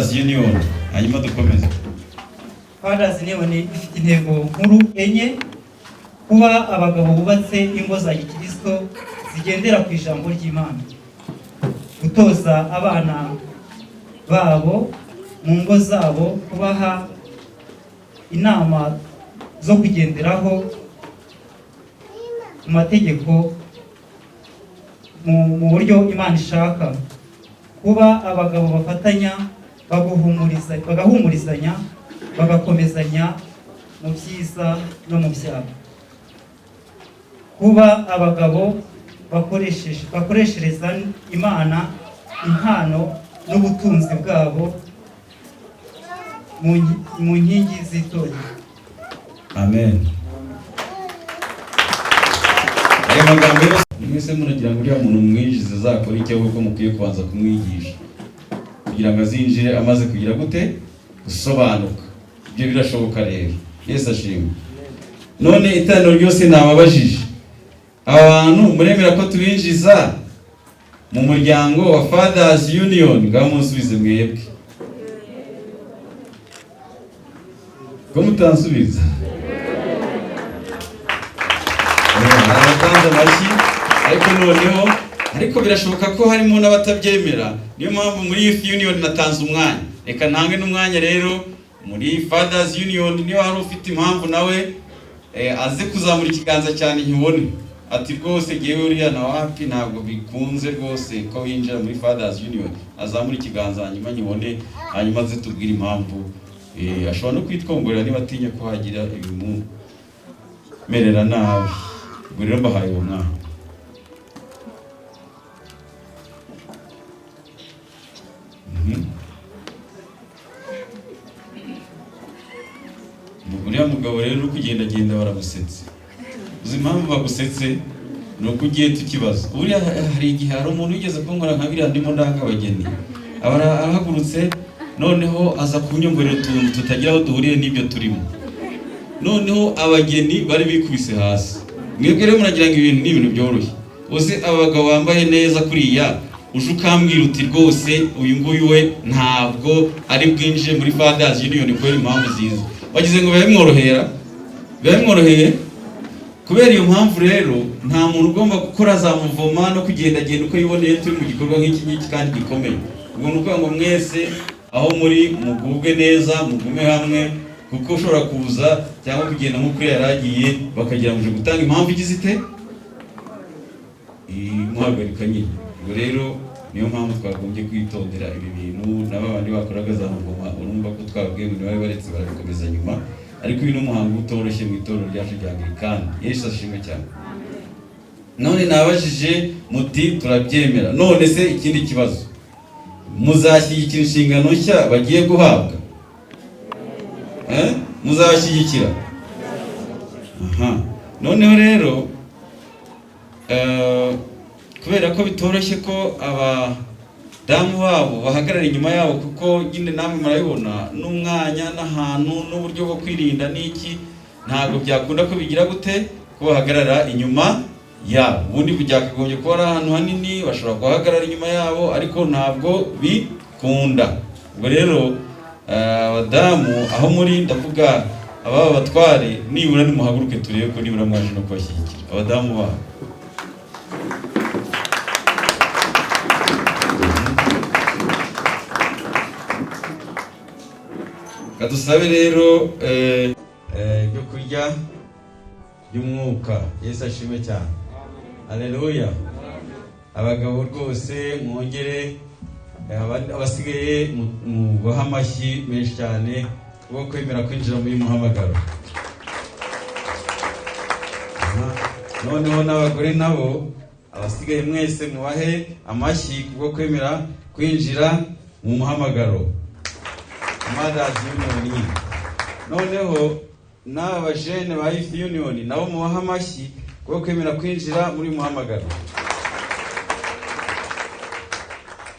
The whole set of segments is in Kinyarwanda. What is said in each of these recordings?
Fathers Union, hanyuma dukomeze. Fathers Union ifite intego nkuru enye: kuba abagabo bubatse ingo za gikristo zigendera ku ijambo ry'Imana, gutoza abana babo mu ngo zabo, kubaha inama zo kugenderaho mu mategeko mu buryo Imana ishaka, kuba abagabo bafatanya bagahumurizanya, bagakomezanya mu byiza no mu byago, kuba abagabo bakoreshereza Imana impano n'ubutunzi bwabo mu nkingi z'itorero. Amen. Ayo magambo yose mwese muragira ngo uriya muntu mwinjize azakora icyo, ahubwo mukwiye kubanza kumwigisha kugira ngo azinjire amaze kugira gute? Gusobanuka. Ibyo birashoboka rero. Yesu ashimwe. None iteraniro ryose nababajije, aba bantu muremera ko tubinjiza mu muryango wa Fathers Union? Ngaho munsubize mwebwe, ko mutansubiza. Hari abatanze amashyi, ariko noneho ariko birashoboka ko harimo n'abatabyemera. Niyo mpamvu muri Youth Union natanze umwanya, reka ntange n'umwanya rero muri Fathers Union. Niba hari ufite impamvu nawe, aze kuzamura ikiganza cyane nkibone, ati rwose jyewe uriya na wapi, ntabwo bikunze rwose ko winjira muri Fathers Union. Azamura ikiganza hanyuma nkibone, hanyuma aze tubwire impamvu. Ashobora no kwitwongorera niba atinya ko hagira ibimumerera nabi. Ubwo rero mbahaye uwo mwanya. Uriya mugabo rero uri kugendagenda baramusetse. Uzi impamvu bagusetse? Ni uko ugiye tukibazo. Buriya hari igihe hari umuntu wigeze kunkora nka biriya, ndimo ndanga abageni, aba arahagurutse, noneho aza kunyongorera utuntu tutagira aho duhuriye n'ibyo turimo. Noneho abageni bari bikubise hasi. Mwebwe rero muragira ngo ibintu ni ibintu byoroshye. Uzi abagabo bambaye neza kuriya, uje ukambwira uti rwose uyu nguyu we ntabwo ari bwinjire muri Fathers Union kubera impamvu ziza, wagize ngo biba bimworohera? Biba bimworoheye? Kubera iyo mpamvu rero nta muntu ugomba gukora za muvoma no kugendagenda uko yiboneye turi mu gikorwa nk'iki ngiki kandi gikomeye. Ubwo ni ukuvuga ngo mwese aho muri mugubwe neza, mugume hamwe, kuko ushobora kuza cyangwa kugenda nk'uko yari agiye, bakagira ngo uje gutanga impamvu igize ite imuhagarika nyine. Ubwo rero niyo mpamvu twagombye kwitondera ibi bintu. N'aba bandi bakoraga za muvoma, urumva ko twababwiye ngo ntibari baretse, barabikomeza nyuma. Ariko uyu ni umuhango utoroshye mu itorero ryacu rya Anglikani. Yesu ashimwe cyane. None nabajije muti turabyemera. None se ikindi kibazo, muzashyigikira inshingano nshya bagiye guhabwa? Muzabashyigikira? Aha noneho rero, kubera ko bitoroshye ko abadamu babo bahagarara inyuma yabo, kuko nyine namwe murabibona n'umwanya n'ahantu n'uburyo bwo kwirinda n'iki, ntabwo byakunda ko bigira gute ko bahagarara inyuma yabo. Ubundi byakagombye kuba ari ahantu hanini bashobora guhagarara inyuma yabo, ariko ntabwo bikunda. Ubwo rero abadamu aho muri, ndavuga ababa batware, nibura nimuhaguruke turebe ko nibura mwaje no kubashyigikira abadamu babo. Kadusabe rero ibyo kurya by'umwuka. Yesu ashimwe cyane. Haleluya. Abagabo rwose mwongere, abasigaye mubahe amashyi menshi cyane kubwo kwemera kwinjira muri muhamagaro. Aha. Noneho n'abagore nabo abasigaye mwese mubahe amashyi kubwo kwemera kwinjira mu muhamagaro Mothers Union nyine. Noneho n'aba bajene ba Youth Union nabo mubahe amashyi kubwo kwemera kwinjira muri muhamagaro.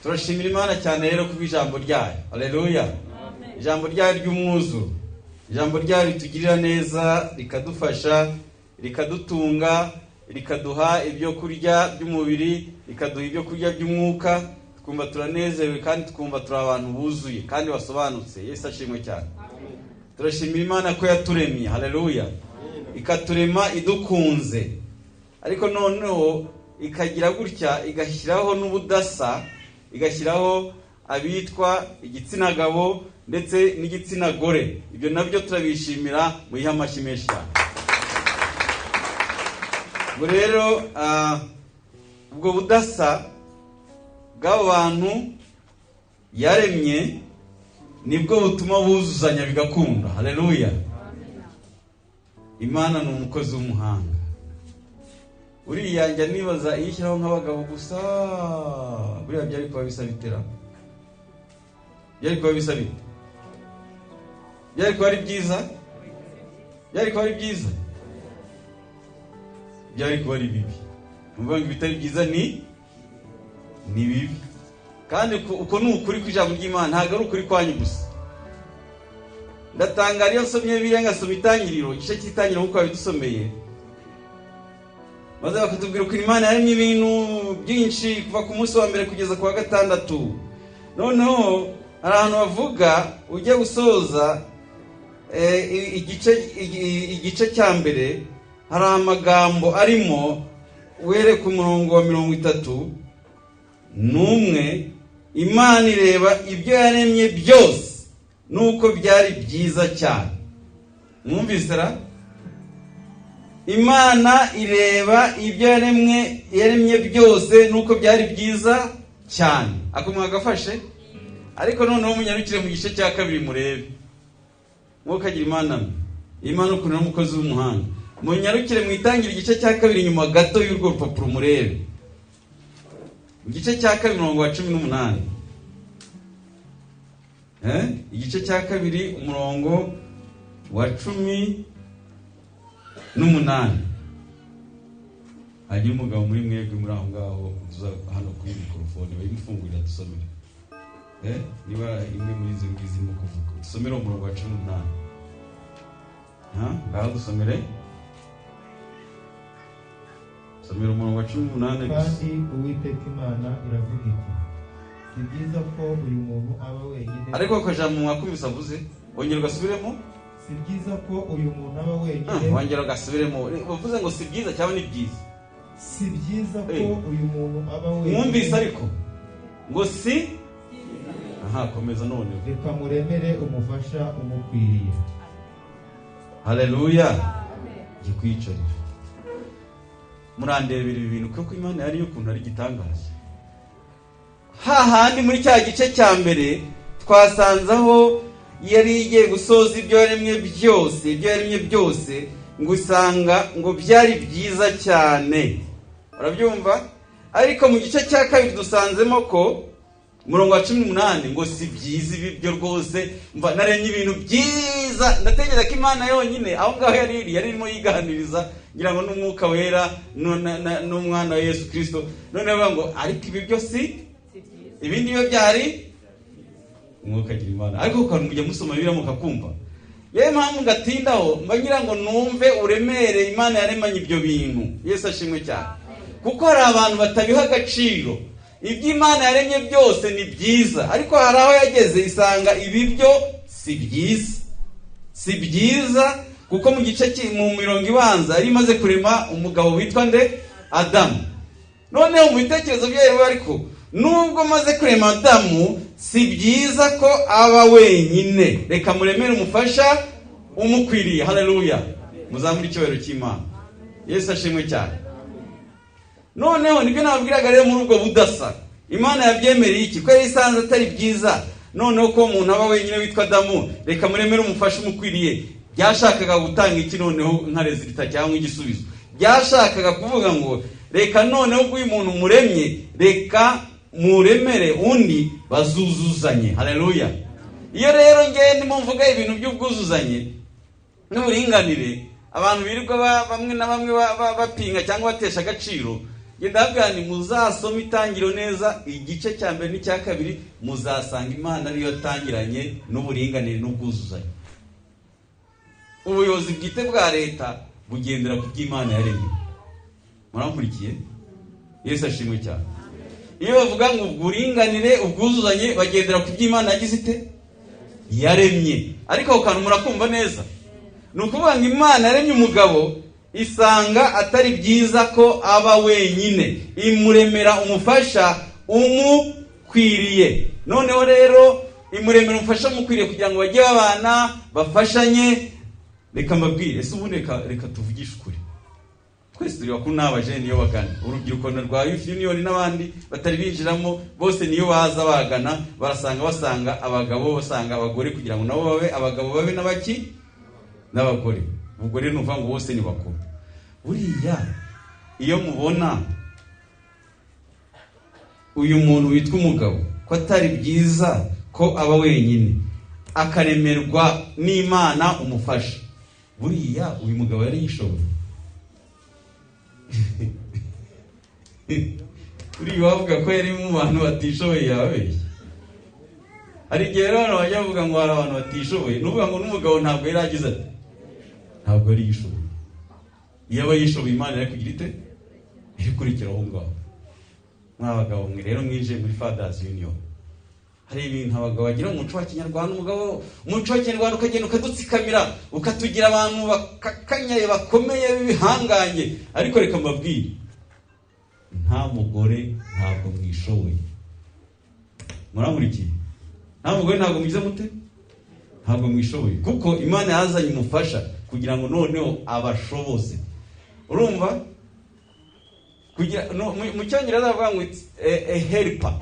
Turashimira Imana cyane rero kubw'ijambo ryayo. Haleluya. Ijambo ryayo ry'umwuzuro, ijambo ryayo ritugirira neza, rikadufasha, rikadutunga, rikaduha ibyo kurya by'umubiri, rikaduha ibyo kurya by'umwuka. Twumva turanezerewe kandi twumva turi abantu buzuye kandi basobanutse. Yesu ashimwe cyane. Turashimira Imana ko yaturemye, haleluya, ikaturema idukunze, ariko noneho ikagira gutya igashyiraho n'ubudasa, igashyiraho abitwa igitsina gabo ndetse n'igitsina gore. Ibyo nabyo turabishimira, muyihe amashyi menshi cyane. Ubwo rero ubwo budasa bw'abo bantu yaremye nibwo butuma buzuzanya bigakunda. Haleluya. Imana ni umukozi w'umuhanga. Uriya njya nibaza iyo ishyiraho nk'abagabo gusa, buriya byari kuba bisa bitera, byari kuba bisa bite? Byari kuba ari byiza? Byari kuba ari byiza? Byari kuba ari bibi. Ni ukuvuga ngo ibitari byiza ni bibi. Kandi uko ni ukuri kw'ijambo ry'Imana, ntabwo ari ukuri kwanyu gusa. Ndatangara iyo nsomye Bibiliya, ngasoma Itangiriro, igice cy'Itangiriro nk'uko babidusomeye, maze bakatubwira ukuntu Imana yaremye ibintu byinshi kuva ku munsi wa mbere kugeza ku wa gatandatu. Noneho hari ahantu bavuga, ujye gusoza igice cya mbere, hari amagambo arimo wereka umurongo wa 31, Imana ireba ibyo yaremye byose nuko byari byiza cyane. Mwumvise ra? Imana ireba ibyo yaremye byose nuko byari byiza cyane. Ako mwagafashe? Ariko noneho munyarukire mu gice cya kabiri murebe. Mwokagira Imana mwe. Imana ukuntu ari umukozi w'umuhanga. Munyarukire mu Itangiriro igice cya kabiri nyuma gato y'urwo rupapuro murebe. Igice cya kabiri umurongo wa 18. Igice cya kabiri umurongo wa 18. Hagira umugabo muri mwebwe muri aho ngaho uza hano kuri mikorofone bayimufungurira dusomere. Niba imwe muri izo ngizi irimo kuvuga, dusomere umurongo wa 18. Ngaho dusomere. Somera umurongo wa 18. Kandi Uwiteka Imana iravuga iti, si byiza ko uyu muntu aba wenyine. Ariko akajambo mwakumvise avuze, wongera ugasubiremo. Si byiza ko uyu muntu aba wenyine. Wongera ugasubiremo. Uvuze ngo si byiza cyangwa ni byiza? Si byiza ko uyu muntu aba wenyine. Mwumvise ariko ngo si. Aha, komeza none. Reka muremere umufasha umukwiriye. Haleluya. Ngiye kwiyicarira. Murandebera ibi bintu kuko Imana yari ukuntu ari igitangaza. Hahandi muri cya gice cya mbere twasanze aho yari igiye gusoza ibyo yaremye byose, ibyo yaremye byose ngo usanga ngo byari byiza cyane. Urabyumva? Ariko mu gice cya kabiri dusanzemo ko umurongo wa 18 ngo si byiza ibi byo rwose, mva naremye ibintu byiza. Ndatekereza ko Imana yonyine aho ngaho yari iri, yari irimo yiganiriza ngira ngo n'umwuka wera n'umwana wa Yesu Kristo. None bavuga ngo ariko ibi byo si ibindi byo byari umwuka agira Imana. Ariko ukantu mujya musoma Bibiliya mukakumva. Yewe mpamvu ngatindaho mba ngira ngo numve uremere Imana yaremanye ibyo bintu. Yesu ashimwe cyane. Kuko hari abantu batabiha agaciro. Ibyo Imana yaremye byose ni byiza, ariko hari aho yageze isanga ibi byo si byiza. Si byiza kuko mu gice mu mirongo ibanza yari imaze kurema umugabo witwa nde? Adamu. Noneho mu bitekerezo byayo ariko nubwo maze kurema Adamu si byiza ko aba wenyine, reka muremere umufasha umukwiriye. Haleluya. Muzamure icyubahiro cy'Imana. Yesu ashimwe cyane. Noneho nibyo nababwiraga rero muri ubwo budasa Imana yabyemereye iki? Ko yari isanze atari byiza noneho ko umuntu aba wenyine witwa Adamu, reka muremere umufasha umukwiriye. Byashakaga gutanga iki noneho nka rezilita cyangwa igisubizo? Byashakaga kuvuga ngo reka noneho ubwo uyu muntu muremye, reka muremere undi bazuzuzanye. Haleluya. Iyo rero ngewe ndimo mvuga ibintu by'ubwuzuzanye n'uburinganire, abantu birirwa bamwe na bamwe bapinga cyangwa batesha agaciro, ndababwira nti muzasome Itangiriro neza igice cya mbere n'icya kabiri, muzasanga Imana ariyo yatangiranye n'uburinganire n'ubwuzuzanye. Ubuyobozi bwite bwa leta bugendera ku by'Imana yaremye. Murankurikiye? Yesu ashimwe cyane. Iyo bavuga ngo ubwuringanire, ubwuzuzanye, bagendera ku by'Imana yagize ite? Yaremye. Ariko ako kantu murakumva neza. Ni ukuvuga ngo Imana yaremye umugabo isanga atari byiza ko aba wenyine, imuremera umufasha umukwiriye. Noneho rero imuremera umufasha umukwiriye kugira ngo bajye babana, bafashanye. Reka mbabwire, ese ubundi reka tuvugishe ukuri, twese turi bakuru n'abajene niyo bagana urubyiruko rwa Youth Union n'abandi batari binjiramo bose niyo baza bagana, barasanga basanga abagabo, basanga abagore, kugira ngo nabo babe abagabo, babe n'abaki, n'abagore. Ubwo rero nuvuga ngo bose ni bakuru. Buriya iyo mubona uyu muntu witwa umugabo ko atari byiza ko aba wenyine, akaremerwa n'Imana umufasha, buriya uyu mugabo yari yishoboye? Buriya wavuga ko yari mu bantu batishoboye yababeshye. Hari igihe rero abantu bajya bavuga ngo hari abantu batishoboye, ni ukuvuga ngo n'umugabo ntabwo yari agize ati, ntabwo yari yishoboye. Iyo aba yishoboye Imana yari kugira ite? Iri kurikira aho ngaho. Mwa bagabo mwe rero mwinjiye muri Fathers Union, hari ibintu abagabo bagira mu muco wa Kinyarwanda. Umugabo umuco wa Kinyarwanda ukagenda ukadutsikamira, ukatugira abantu bakakanyaye, bakomeye, b'ibihangange. Ariko reka mbabwire, nta mugore ntabwo mwishoboye. Murankurikiye? Nta mugore ntabwo mwize mute? Ntabwo mwishoboye, kuko Imana yazanye umufasha kugira ngo noneho abashoboze. Urumva? Kugira no, mu Cyongereza bavuga ngo it's a helper.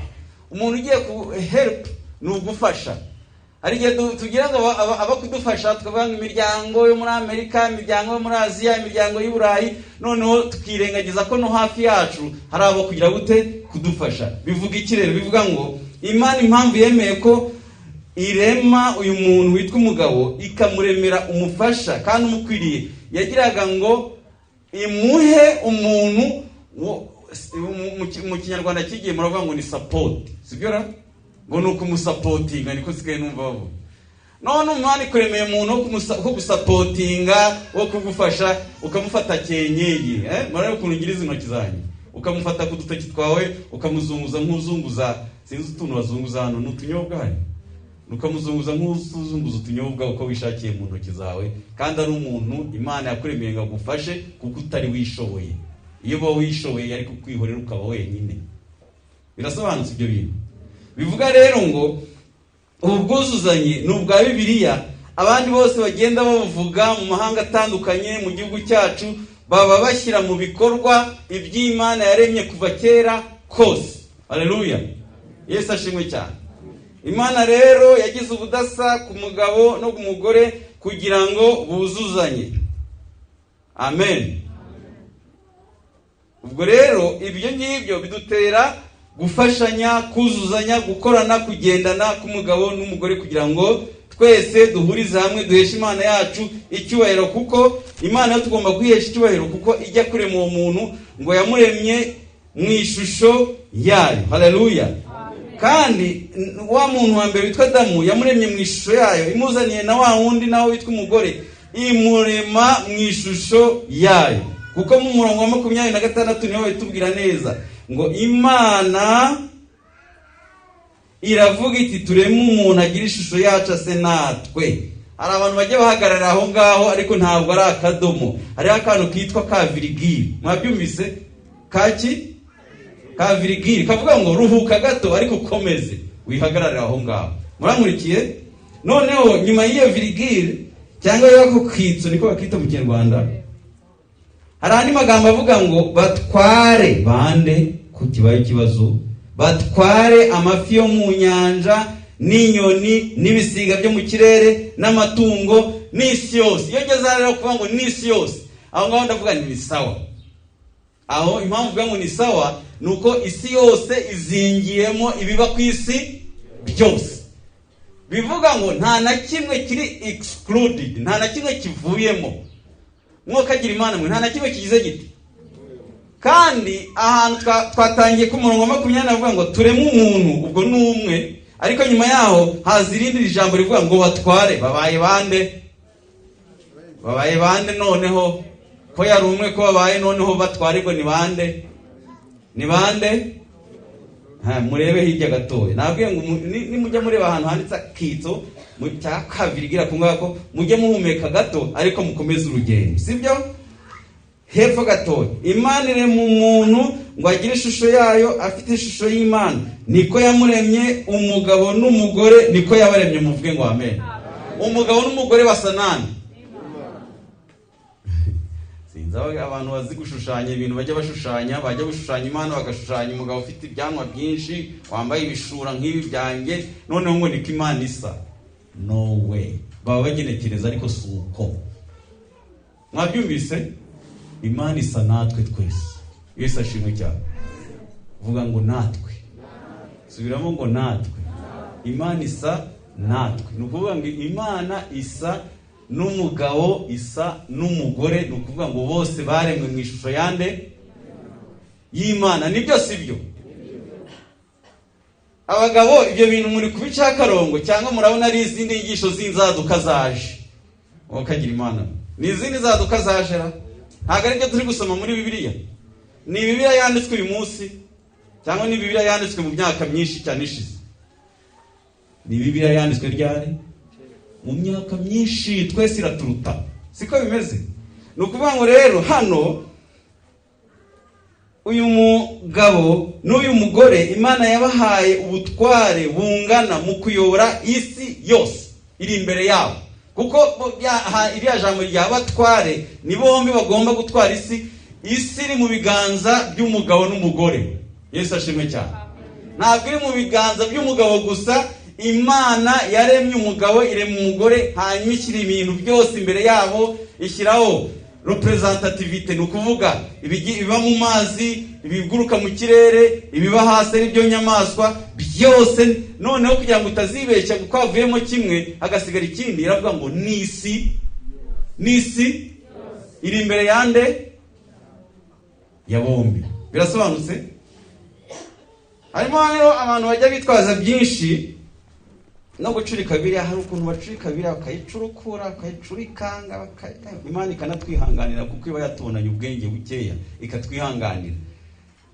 Umuntu ugiye ku help ni ugufasha. Hari igihe tugira ngo aba kudufasha, tukavuga ngo imiryango yo muri Amerika, imiryango yo muri Aziya, imiryango y'i Burayi, noneho tukirengagiza ko no hafi yacu hari abo kugira gute? Kudufasha. Bivuga iki rero? Bivuga ngo Imana impamvu yemeye ko irema uyu muntu witwa umugabo, ikamuremera umufasha kandi umukwiriye, yagiraga ngo imuhe umuntu mu Kinyarwanda kigiye muravuga ngo ni support, sibyo ra? Ngo ni ukumusapotinga, niko sigaye numva bavuga. None umwana ikuremeye umuntu wo gusupportinga, wo kugufasha, ukamufata kenyeye, murareba ukuntu ngira izi ntoki zanjye, ukamufata ku dutoki twawe ukamuzunguza nk'uzunguza, sinzi utuntu bazunguza hano, ni utunyobwa hari, ukamuzunguza nk'uzunguza utunyobwa uko wishakiye mu ntoki zawe, kandi ari umuntu Imana yakuremeye ngo agufashe kuko utari wishoboye. Iyo uba wishoboye yari kukwihorera ukaba wenyine. Birasobanutse ibyo bintu? Bivuga rero ngo ubu bwuzuzanye ni ubwa Bibiliya. Abandi bose bagenda babuvuga mu mahanga atandukanye, mu gihugu cyacu, baba bashyira mu bikorwa iby'Imana yaremye kuva kera kose. Haleluya, Yesu ashimwe cyane. Imana rero yagize ubudasa ku mugabo no ku mugore kugira ngo buzuzanye. Amen. Ubwo rero ibyo ngibyo bidutera gufashanya, kuzuzanya, gukorana, kugendana k'umugabo n'umugore, kugira ngo twese duhurize hamwe duheshe Imana yacu icyubahiro, kuko Imana yo tugomba kwihesha icyubahiro, kuko ijya kurema uwo muntu ngo yamuremye mu ishusho yayo. Haleluya. Kandi wa muntu wa mbere witwa Adamu yamuremye mu ishusho yayo, imuzaniye na wa wundi nawe witwa umugore imurema mu ishusho yayo. Kuko mu murongo wa 26 niho bitubwira neza ngo Imana iravuga iti tureme umuntu agira ishusho yacu ase natwe. Hari abantu bajya bahagarara aho ngaho, ariko ntabwo ari akadomo, hariho akantu kitwa ka virgule. Mwabyumvise? Kaki ka virgule kavuga ngo ruhuka gato ariko ukomeze, wihagararire aho ngaho. Murankurikiye? Noneho nyuma y'iyo virgule cyangwa y'ako kitso, niko bakita mu Kinyarwanda, hari andi magambo avuga ngo batware bande, ko kibaye ikibazo, batware amafi yo mu nyanja n'inyoni n'ibisiga byo mu kirere n'amatungo n'isi yose. Iyo ngeze hano rero kuvuga ngo n'isi yose, aho ngaho ndavuga ni sawa. Aho impamvu mvuga ngo ni sawa ni uko isi yose izingiyemo ibiba ku isi byose. Bivuga ngo nta na kimwe kiri excluded, nta na kimwe kivuyemo. Mwokagira Imana mwe, nta na kimwe kigize giti. Kandi ahantu twatangiye ku murongo wa 20 avuga ngo tureme umuntu, ubwo ni umwe, ariko nyuma yaho haza irindi jambo rivuga ngo batware. Babaye bande? Babaye bande noneho? Ko yari umwe, ko babaye noneho batwarirwa ni bande? Ni bande? Ha, murebe hirya gatoya. Nabwiye ngo nimujya mureba ahantu handitse akitso cya kabiri gira ku ngako, mujye muhumeka gato ariko mukomeze urugendo, sibyo? Hepfo gatoya, Imana irema umuntu ngo agire ishusho yayo, afite ishusho y'Imana niko yamuremye, umugabo n'umugore niko yabaremye. Muvuge ngo amen. Umugabo n'umugore basa nani? Sinzi aho abantu bazi gushushanya ibintu bajya bashushanya, bajya gushushanya Imana bagashushanya umugabo ufite ibyanwa byinshi, wambaye ibishura nk'ibi byanjye, noneho ngo niko Imana isa. No way! Baba bagenekereza, ariko si uko. Mwabyumvise? Imana isa natwe twese. Yesu ashimwe cyane. Vuga ngo natwe. Subiramo ngo natwe. Imana isa natwe. Ni ukuvuga ngo Imana isa n'umugabo, isa n'umugore. Ni ukuvuga ngo bose baremwe mu ishusho yande? Y'Imana. Nibyo, sibyo? Abagabo, ibyo bintu muri kubicaho akarongo, cyangwa murabona ari izindi nyigisho z'inzaduka zaje? Wowe ukagira Imana, ni izindi nzaduka zaje ra? Ntabwo aribyo turi gusoma muri Bibiliya. Ni Bibiliya yanditswe uyu munsi cyangwa ni Bibiliya yanditswe mu myaka myinshi cyane ishize? Ni Bibiliya yanditswe ryari? Mu myaka myinshi. Twese iraturuta, siko bimeze? Ni ukuvuga ngo rero hano uyu mugabo n'uyu mugore Imana yabahaye ubutware bungana mu kuyobora isi yose iri imbere yabo, kuko iriya jambo rya batware ni bombi bagomba gutwara isi. Isi iri mu biganza by'umugabo n'umugore. Yesu ashimwe cyane. Ntabwo iri mu biganza by'umugabo gusa. Imana yaremye umugabo, irema umugore, hanyuma ishyira ibintu byose imbere yabo, ishyiraho représentativité. Ni ukuvuga ibiba mu mazi, ibiguruka mu kirere, ibiba hasi ari byo nyamaswa byose. Noneho kugira ngo utazibeshya kuko havuyemo kimwe hagasigara ikindi, iravuga ngo n'isi, n'isi iri imbere yande? Ya bombi. Birasobanutse? Harimo rero abantu bajya bitwaza byinshi no gucurika biriya. Hari ukuntu bacurika biriya, bakayicurukura, bakayicurikanga, Imana ikanatwihanganira kuko iba yatubonanye ubwenge bukeya, ikatwihanganira.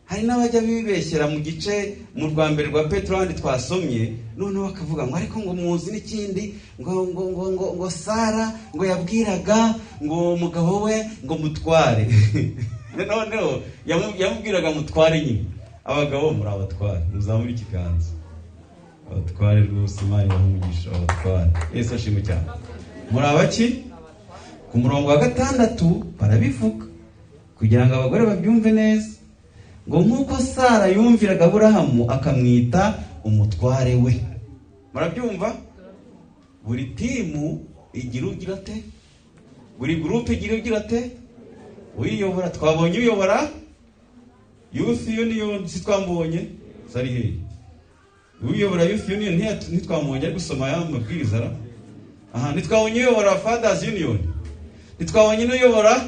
Hari n'abajya bibeshyera mu gice mu rwa mbere rwa Petero handi twasomye, noneho bakavuga ngo ariko ngo muzi n'ikindi, ngo Sara ngo yabwiraga ngo umugabo we ngo mutware. Noneho yamubwiraga mutware nyine. Abagabo muri abatware, muzamure ikiganza. Abatware rwose, Imana ibahe umugisha. Abatware, Yesu ashimwe cyane. Muri abaki? Ku murongo wa 6 barabivuga kugira ngo abagore babyumve neza, ngo nk'uko Sara yumviraga Aburahamu akamwita umutware we. Murabyumva? Buri team igira ugira ate? Buri groupe igira ugira ate? Uyiyobora. Twabonye uyobora Youth Union, si twamubonye? Sari hehe uyobora Youth Union? Ntitwamubonye ari gusoma aya mabwiriza ra? Aha ntitwabonye uyobora Fathers Union, ntitwabonye n'uyobora.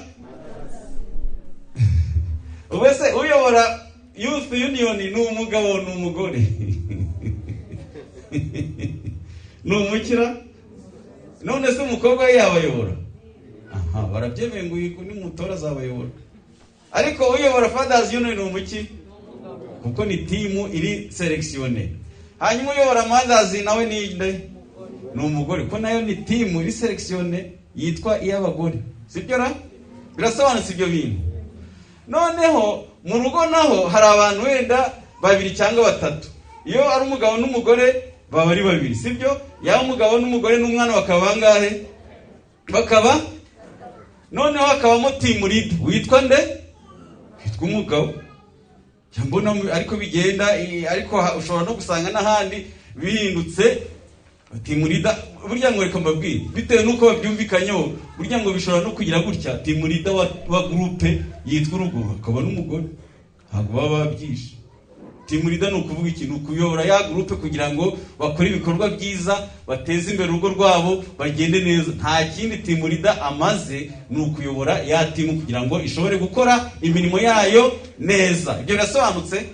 Ubu se uyobora Youth Union ni umugabo, ni umugore, ni umukira? None se umukobwa we yabayobora? Aha barabyemeye ngo uyu nimutora azabayobora. Ariko uyobora Fathers Union ni umuki? Kuko ni team iri sélectionnée. Hanyuma uyobora Mothers nawe ni nde? Ni umugore, ko nayo ni team iri sélectionnée yitwa iy'abagore, sibyo ra? Birasobanutse ibyo bintu? Noneho mu rugo naho hari abantu wenda babiri cyangwa batatu. Iyo ari umugabo n'umugore baba ari babiri, sibyo? Yaba umugabo n'umugore n'umwana bakaba bangahe? Bakaba. Noneho hakabamo team leader witwa nde? Witwa umugabo. Njya mbona ariko bigenda, ariko ushobora no gusanga n'ahandi bihindutse. Team leader burya ngo, reka mbabwire, bitewe n'uko babyumvikanyeho, burya ngo bishobora no kugira gutya: team leader wa groupe yitwa urugo akaba n'umugore. Ntabwo baba babyishe. Team leader ni ukuvuga ikintu ukuyobora ya groupe kugira ngo bakore ibikorwa byiza, bateze imbere urugo rwabo, bagende neza. Nta kindi team leader amaze, ni ukuyobora ya team kugira ngo ishobore gukora imirimo yayo neza. Ibyo birasobanutse?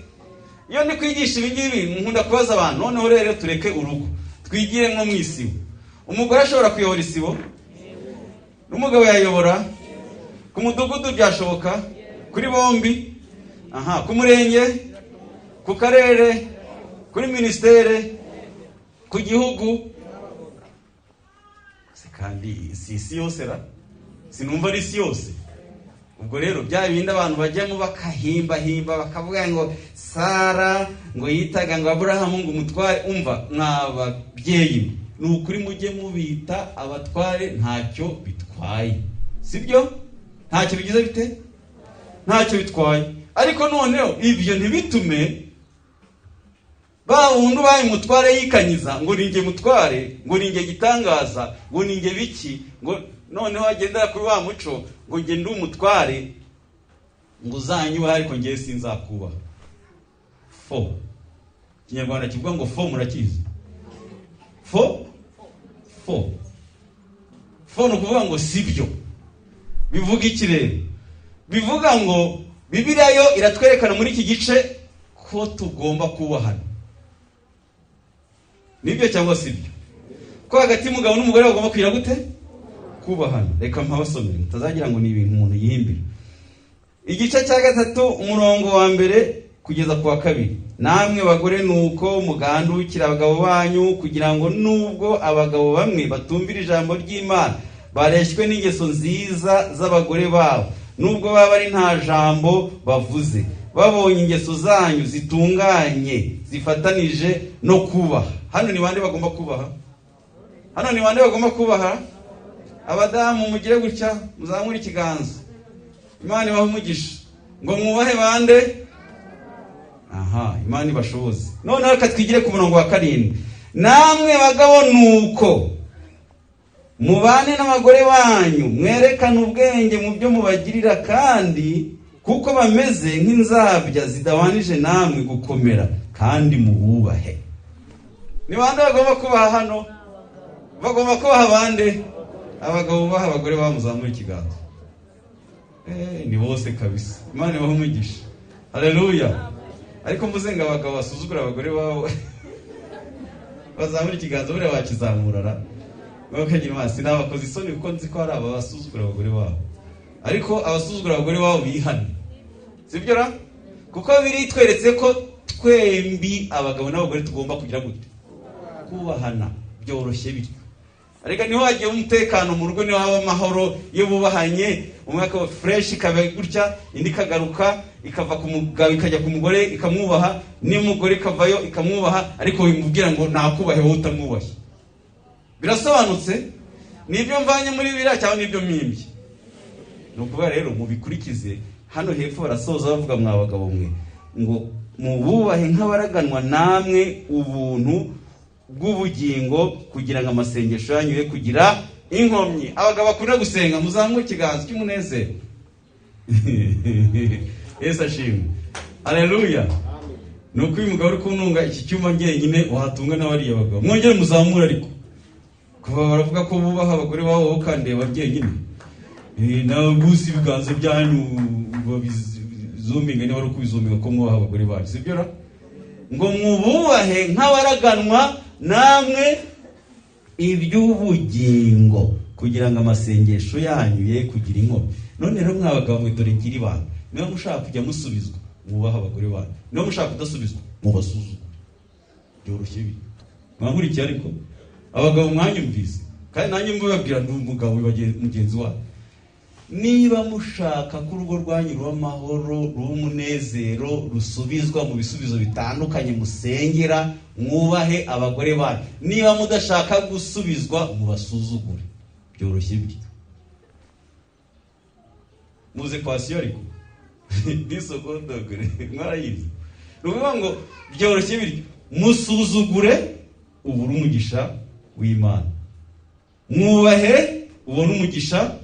Iyo ndi kwigisha ibi ngibi nkunda kubaza abantu. Noneho rero tureke urugo, twigire nko mu isibo. Umugore ashobora kuyobora isibo, n'umugabo yayobora. Ku mudugudu byashoboka kuri bombi? Aha ku murenge, ku karere? Kuri minisiteri, ku gihugu. Se kandi si isi yose ra? Sinumva ari isi yose. Ubwo rero bya bindi abantu bajyamo bakahimbahimba, bakavuga ngo Sara ngo yitaga ngo Aburahamu ngo umutware. Umva mwababyeyi, ni ukuri mujye mubita abatware, ntacyo bitwaye, sibyo? Ntacyo bigize bite? Ntacyo bitwaye. Ariko noneho ibyo ntibitume ba wundi ubaye umutware yikanyiza ngo ni njye mutware, ngo ni njye gitangaza, ngo ni njye biki, ngo noneho agendera kuri wa muco ngo njye ndi umutware, ngo uzanyubahe ariko njye sinzakubaha. Fo Ikinyarwanda kivuga ngo fo, murakizi? Fo, fo, fo ni ukuvuga ngo sibyo. Bivuga iki rero? Bivuga ngo Bibiliya yo iratwerekana muri iki gice ko tugomba kubahana. Nibyo cyangwa sibyo? Ko hagati y'umugabo n'umugore bagomba kugira gute? Kubahana. Reka mpabasomere, mutazagira ngo ni ibintu umuntu yihimbira. Igice cya 3, umurongo wa 1 kugeza ku wa 2: "Namwe bagore, nuko mugandukira abagabo banyu, kugira ngo nubwo abagabo bamwe batumvira ijambo ry'Imana, bareshywe n'ingeso nziza z'abagore babo, nubwo baba ari nta jambo bavuze, babonye ingeso zanyu zitunganye zifatanije no kubaha." Hano ni bande bagomba kubaha? Hano ni bande bagomba kubaha? Abadamu mugire gutya, muzamure ikiganza. Imana ibahe umugisha. Ngo mwubahe bande? Aha, Imana ibashoboze. Noneho reka twigire ku murongo wa 7: "Namwe bagabo, nuko mubane n'abagore banyu, mwerekane ubwenge mu byo mubagirira, kandi kuko bameze nk'inzabya zidawanije namwe gukomera, kandi mububahe." Ni bande bagomba kubaha hano? Bagomba kubaha bande? Abagabo bubaha abagore bamuzamura ikiganza. Ni bose kabisa. Imana ibahe umugisha. Haleluya. Ariko mvuze ngo abagabo basuzugura abagore babo bazamura ikiganza, buriya bakizamurara bakagira imana. Sinabakoze isoni kuko nzi ko hari aba basuzugura abagore babo, ariko abasuzugura abagore babo bihane, sibyo ra? Kuko biritweretse ko twembi, abagabo n'abagore, tugomba kugira gute? Kubahana. Byoroshye bityo. Ariko niho hagiye umutekano mu rugo, niho haba amahoro iyo bubahanye. Umwe akaba fresh, ikaba gutya, indi ikagaruka, ikava ku mugabo ikajya ku mugore ikamwubaha, n'umugore ikavayo ikamwubaha. Ariko bimubwira ngo nakubahe wowe utamwubashye. Birasobanutse? Nibyo mvanye muri biriya cyangwa nibyo mpimbye? Ni ukuvuga rero mubikurikize. Hano hepfo barasoza bavuga: "Mwa bagabo mwe, ngo mububahe nk'abaraganwa namwe ubuntu bw'ubugingo, kugira ngo amasengesho yanyu ye kugira inkomyi." Abagabo bakunda gusenga muzamure ikiganza cy'umunezero. Yesu ashimwe. Haleluya. Ni uko uyu mugabo uri kuntunga iki cyuma njyenyine wahatunga n'abariya bagabo. Mwongere muzamure, ariko kuva baravuga ko bubaha abagore babo, wowe ukandeba njyenyine. Nawe gusa ibiganza byanyu babizuminga, niba ari ukubizuminga, ko mwubaha abagore banyu, sibyo ra? Ngo mububahe nk'abaraganwa namwe iby'ubugingo, kugira ngo amasengesho yanyu ye kugira inkomyi. None rero mwa bagabo mwe, dore ngira ibanga: niba mushaka kujya musubizwa, mwubaha abagore banyu; niba mushaka kudasubizwa, mubasuzugure. Byoroshye bi mwankurikiye. Ariko abagabo mwanyumvise, kandi nanjye mbibabwira, ndi umugabo mugenzi wanyu: niba mushaka ko urugo rwanyu ruba amahoro, ruba umunezero, rusubizwa mu bisubizo bitandukanye musengera, mwubahe abagore banyu. Niba mudashaka gusubizwa, mubasuzugure. Byoroshye bityo. Muze kwasiyo, ariko disogondogore mwarayizi. Ni ukuvuga ngo byoroshye bityo: musuzugure, ubure umugisha w'Imana; mwubahe, ubone umugisha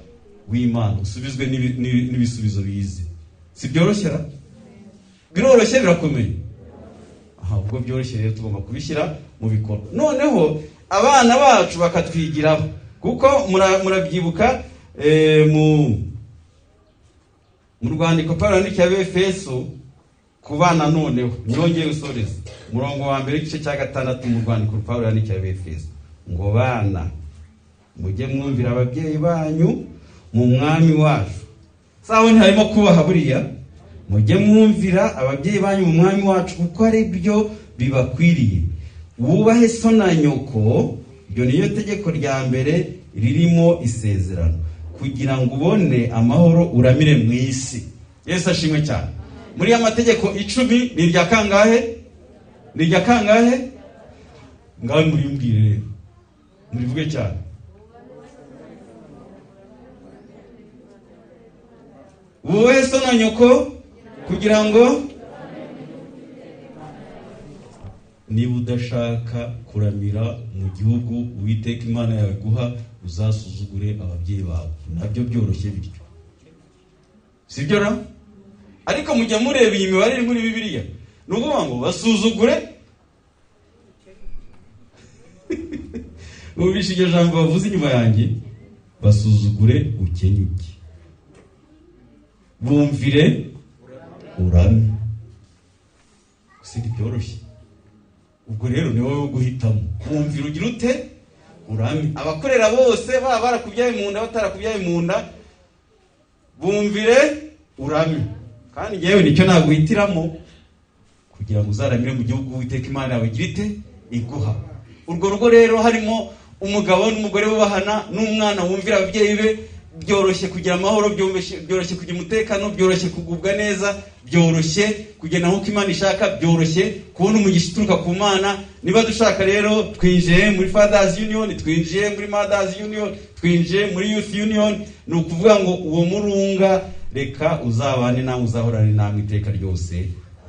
w'Imana, usubizwe n'ibisubizo bize. Si byoroshye ra? Biroroshye, birakomeye. Aha ubwo byoroshye rero tugomba kubishyira mu bikorwa, noneho abana bacu bakatwigiraho, kuko murabyibuka mu rwandiko Pawulo yandikiye Abefeso ku bana. Noneho nyongeye gusoreza umurongo wa 1 w'igice cya 6 mu rwandiko Pawulo yandikiye Abefeso, ngo: "Bana, mujye mwumvira ababyeyi banyu mu Mwami wacu." Sawa, ntiharimo kubaha buriya? "Mujye mwumvira ababyeyi banyu mu Mwami wacu, kuko ari byo." Bibakwiriye. Wubahe so na nyoko, iryo niyo tegeko rya mbere ririmo isezerano, kugira ngo ubone amahoro uramire mu isi. Yesu ashimwe cyane. Muri ya mategeko 10 ni irya kangahe? Ni irya kangahe? Ngaho murimbwire rero, murivuge cyane. Wubahe so na nyoko kugira ngo, niba udashaka kuramira mu gihugu Uwiteka Imana yawe guha, uzasuzugure ababyeyi bawe. Nabyo byoroshye bityo, sibyo ra? Ariko mujya mureba iyi mibare iri muri Bibiliya, ni ukuvuga ngo basuzugure. Bumvishe iryo jambo bavuze inyuma yanjye, basuzugure ukenyuke, bumvire urame. Gusa ntibyoroshye. Ubwo rero ni wowe guhitamo, bumvira ugira ute? Urame. Abakorera bose baba barakubyaye mu nda batarakubyaye mu nda, bumvire urame. Kandi yewe nicyo naguhitiramo, kugira ngo uzaramire mu gihugu Uwiteka Imana yawe igira ite? Iguha. Urwo rugo rero harimo umugabo n'umugore bubahana n'umwana wumvira ababyeyi be, byoroshye kugira amahoro, byoroshye kugira umutekano, byoroshye kugubwa neza, byoroshye kugenda nk'uko Imana ishaka, byoroshye kubona umugisha uturuka ku Mana. Niba dushaka rero, twinjiye muri Fathers Union, twinjiye muri Mothers Union, twinjiye muri Youth Union, ni ukuvuga ngo uwo murunga reka uzabane nawe, uzahorane namwe iteka ryose.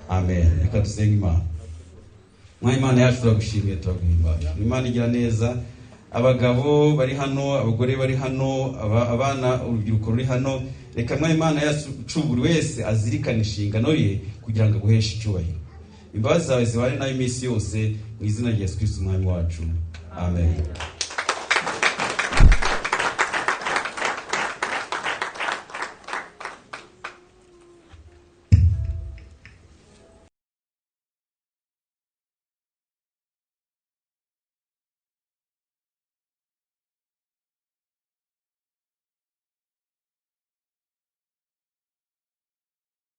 Amen. Reka dusenge Imana. Mwami Imana yacu, turagushimiye, turaguhimbaje. Imana igira neza. Abagabo bari hano, abagore bari hano, abana, urubyiruko ruri hano, reka Mwami Imana yacu buri wese azirikane inshingano ye kugira ngo aguheshe icyubahiro. Imbabazi zawe zibane nawe iminsi yose, mu izina rya Yesu Kristo Umwami wacu. Amen.